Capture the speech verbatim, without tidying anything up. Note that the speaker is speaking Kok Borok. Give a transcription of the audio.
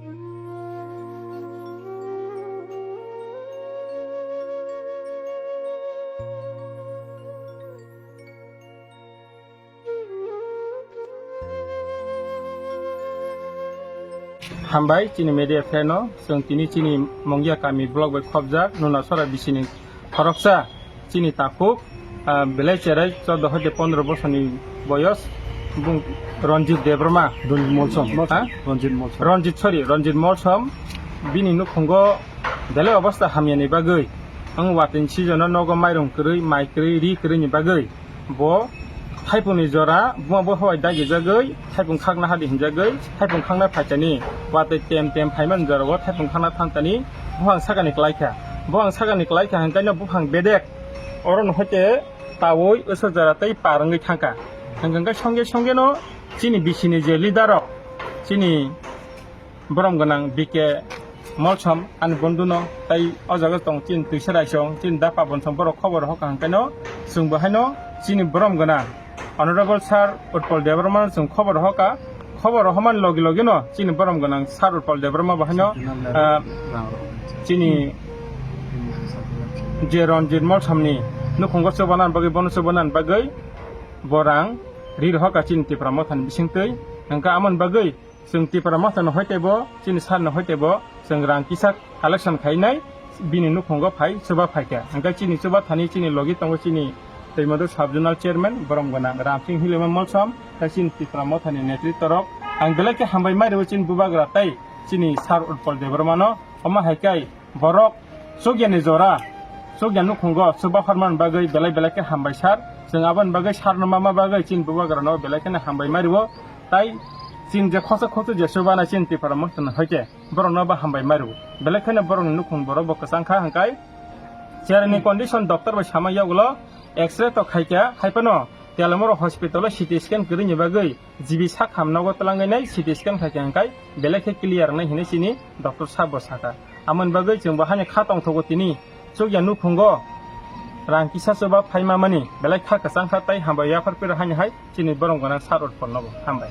Hambai chini media friend no, chwng tini chini Mongia kami block bai khobjak, Nuna Sora bisini khoroksa chini takhuk, ah, belai cherai chordo hoite pondro bosorni boyos, bung Ranjit Debbarma. Ranjit Molsom. Ha? Ranjit Molsom. Ranjit, sorry, Ranjit Molsom. Bini nukhungo belai obostha hamyani bagwi, ang watini season o nogo mairung kwrwi, mai kwrwi, ri kwrwini bagwi bo thaipungni jora buma bo howai dagijagwi thaipung khakna hadi hinjagwi thaipung khakna phaitani, watwi tem tem phaimani jorao thaipung khakna thantani buphang sakani klaikha. Buphang sakani klaikha hwnkhe no buphang bedek oro no hoite tawi wswk jora tei par wngwi thangkha. Hwnkhe songje songje no chini bisini je leader rok, chini borom gwnang B K Molsom ani bondhuno, tei o jaga tong chini Twisa Raisong, chini Da Pabon Song borok khobor hoka hwnkhe no, chwngbo haino chini borom gwnang Honorable Sir Utpal Debbarma no chwng khobor hoka, khobor homan logi logi no chini borom gwnang Sir Utpal Debbarma bo haino, ah, chini je Ranjit Molsom ni nukhungo chubana bagwi, bono chubana bagwi borang ri hoka chini Tipra Mothani bisingtwi, hwnkhe amoni bagwi chwng Tipra Motha no hoite bo, chini sir no hoite bo, chwng rang kisa collection khainai, bini nukhungo phai chuba phaikha. Hwnkhe chini chuba thani chini logi tongo chini Twimadu Sub Zonal Chairman, borom gwnang Ramsing Hilima Molsom, tei chini Tipra Motha ni netritw rok. Ang belai khe hambai mai rwo chini bubagra tei chini Sir Utpal Debbarma no. Omo hai khe borok chukya ni jora, chukya nukhungo chuba pharmani bagwi belai belai khe hambai sir. Chwng aboni bagwi sir no mama bagwi chini bubagra no belai kheno hambai mai rwo. Tai chini je khosok khosok je chuba na chini Tipra Motha no hoite borok no bo hambai mai rwo. Belai kheno borok ni nukhung borok bo kwchang kha hwnkhe. Cherni condition doctor bai sama yagulo X-ray to khaikha, hai phano Telamura hospital o C T scan kwrwini bagwi G B sakham nogo twlangwi nai C T scan khaikha hwnkhe belai khe clear wngnai hinwi chini doctor sabo sakha. Amoni bagwi chwng bo hani kha tongthogo tini chukya nukhungo rang kisa chuba phaima mani belai kha kwchang kha tei hambai yaphar pira hani hai chini borom gwnang Sir Utpal nobo hambai.